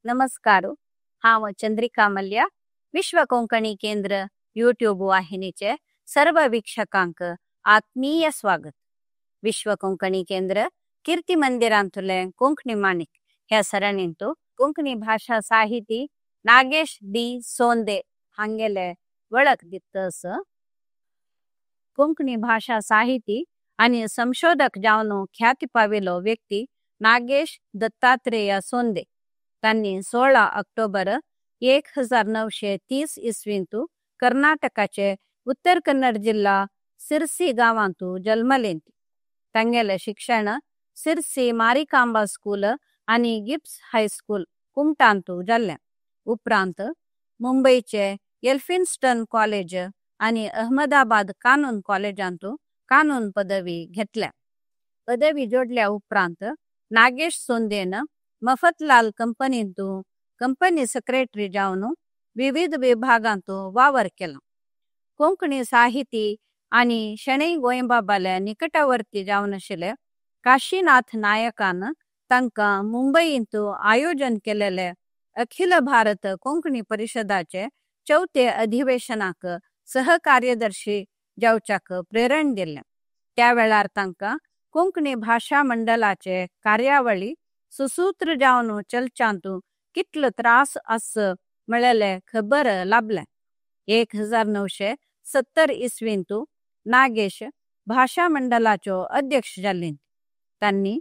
नमस्कार, हांव चंद्रिका मल्या, विश्व कोंकणी केंद्र यूट्यूब वाहिनीचे सर्व वीक्षकांक आत्मीय स्वागत। विश्व कोंकणी केंद्र कीर्ती मंदिरांतुले कोंकणी माणिक ह्या सरणींतु कोंकणी भाषा साहिती नागेश डी सोंदे हांगेले वळख दितस। कोंकणी भाषा साहिती आणि संशोधक जावनु ख्याति पाविलो व्यक्ती नागेश दत्तात्रेय सोंदे तांनी 16 ऑक्टोबर 1930 इसवींतु कर्नाटकाचे उत्तर कन्नड जिल्हा सिरसी गावांतु जन्मलेंती। तांगेले शिक्षण सिरसी मारिकांबा स्कूल आणि गिब्स हायस्कूल कुमटांतु जाल्लें। उपरांत मुंबईचे एल्फिन्स्टन कॉलेज आणि अहमदाबाद कानून कॉलेजांतु कानून पदवी घेतल्या। पदवी जोडल्या उपरांत नागेश सोंदेन मफतलाल कंपनींतु कंपनी सेक्रेटरी जावनु विविध विभागांतु वावर केला। कोंकणी साहिती आणि शणै गोंयबाबाले निकटवर्ती जावन आशिल्ले काशीनाथ नायकान तांकां मुंबईंतु आयोजन केलेले अखिल भारत कोंकणी परिषदाचे चौथे अधिवेशनाक सहकार्यदर्शी जावच्याक प्रेरण दिलें। त्या वेळार तांकां कोंकणी भाशा मंडळाचे कार्यावळी सुसूत्र जावनु चलच्यांतु कितलो त्रास आस म्हळ्ळेलें खबर लाभलें। 1970 इसवींतु नागेश भाशा मंडळाचो अध्यक्ष जाल्ले। तांणी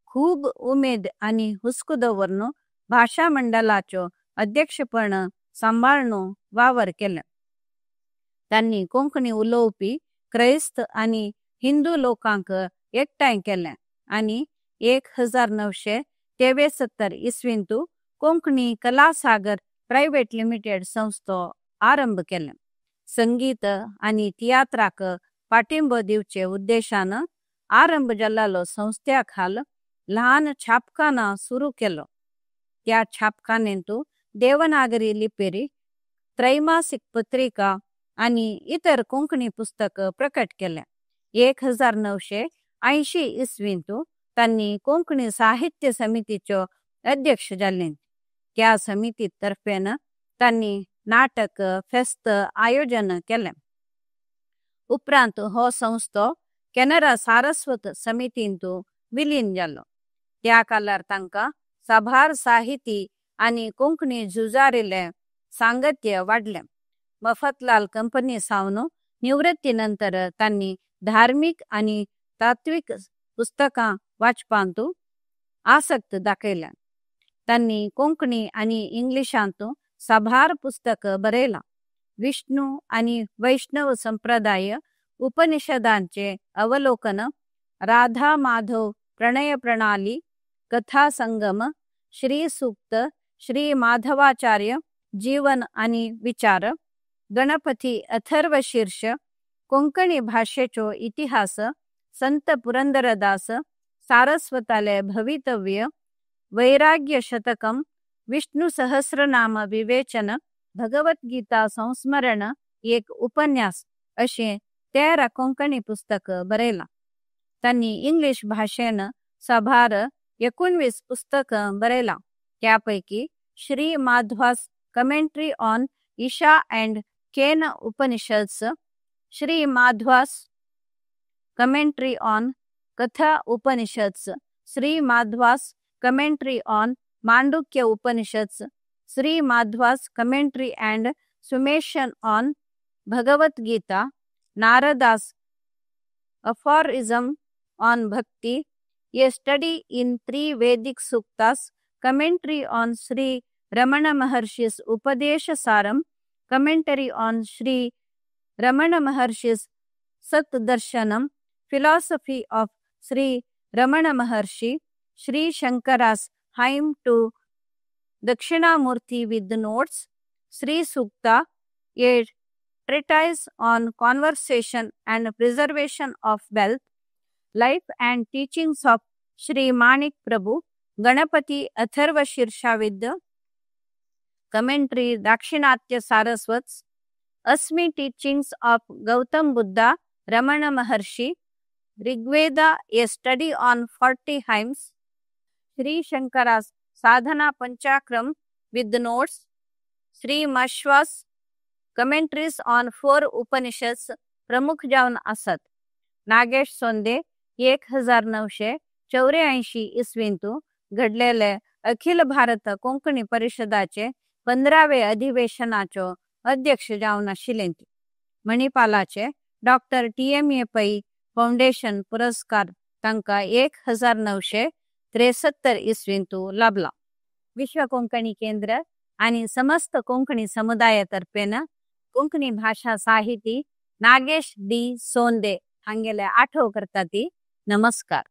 खूब उमेद आनी हुस्को दवरून भाशा मंडळाचो अध्यक्षपण सांबाळून वावर केलें। तांणी कोंकणी उलोवपी क्रैस्त आनी हिंदू लोकांक एकठांय केलें आनी 1973 इसवींतु कोंकणी कलासागर प्रायव्हेट लिमिटेड संस्थो आरंभ केलें। संगीत आनी तियात्राक पाठिंबो दिवचे उद्देशान आरंभ जाल्लो संस्थ्या खाल ल्हान छापखाना सुरू केलो। त्या छापखान्यांतु देवनागरी लिपीरी त्रैमासिक पत्रिका आनी इतर कोंकणी पुस्तक प्रकट केलें। 1980 इसवींतु तांणी कोंकणी साहित्य समितीचो अध्यक्ष जाल्ले। त्या समिती तर्फेन तांणी नाटक फेस्त आयोजन केलें। उपरांत हो संस्थो केनरा सारस्वत समितींतु विलीन जालो। त्या कालार तांकां साबार साहिती आनी कोंकणी झुजारीले सांगत्य वाडलें। मफतलाल कंपनी सावन निवृत्ती नंतर तांणी धार्मिक आनी तात्विक पुस्तकां वाचपांतु आसक्त दाखयल्या। तांणी कोंकणी आनी इंग्लिशांतु साबार पुस्तक बरयलां। विष्णू आनी वैष्णव संप्रदाय, उपनिषदांचे अवलोकन, राधा माधव प्रणय प्रणाली, कथा संगम, श्री सूक्त, श्री माधवाचार्य जीवन आनी विचार, गणपती अथर्व शीर्ष, कोंकणी भाषेचो इतिहास, संत पुरंदरदास, सारस्वताले भवितव्य, वैराग्य शतकम, विष्णु सहस्रनाम विवेचन, भगवद्गीता संस्मरण एक उपन्यास अशें 13 कोंकणी पुस्तक बरयलां। तांणी इंग्लिश भाशेन साबार 19 पुस्तक बरयलां। त्यापैकी Shri Madhva's commentary on Isha and Kena Upanishads, Shri Madhva's commentary on Katha Upanishads, Shri Madhva's commentary on Mandukya Upanishads, Shri Madhva's commentary and summation on Bhagavad Gita, Narada's aphorism on bhakti, a study in 3 Vedic suktas, commentary on Shri Ramana Maharshi's Upadesha Saram, commentary on Shri Ramana Maharshi's Sat Darshanam, philosophy of Shri Ramana Maharshi, Shri Shankara's hymn to Dakshinamurti with notes, Shri Sukta, a treatise on conversation and preservation of wealth, life and teachings of Shri Manik Prabhu, Ganapati Atharva Shirsha with commentary Dakshinatya Saraswats, Asmi teachings of Gautam Buddha, Ramana Maharshi, Rigveda, a study on 40 hymns, Shri Shankara's Sadhana Panchakrama with notes, Shri Madhva's commentaries on 4 Upanishads प्रमुख जावन आसात। नागेश सोंदे 1984 इसवींतु घडलेले अखिल भारत कोंकणी परिषदाचे 15वे अधिवेशनाचो अध्यक्ष जावन आशिल्ले। मणिपालाचे doctor TMA Pai foundation पुरस्कार तांका 1973 इसवींतु लाभला। विश्व कोंकणी केंद्र आणि समस्त कोंकणी समुदायातर्फेन कोंकणी भाषा साहिती नागेश डी सोंदे हांगेले आठव करता ती। नमस्कार।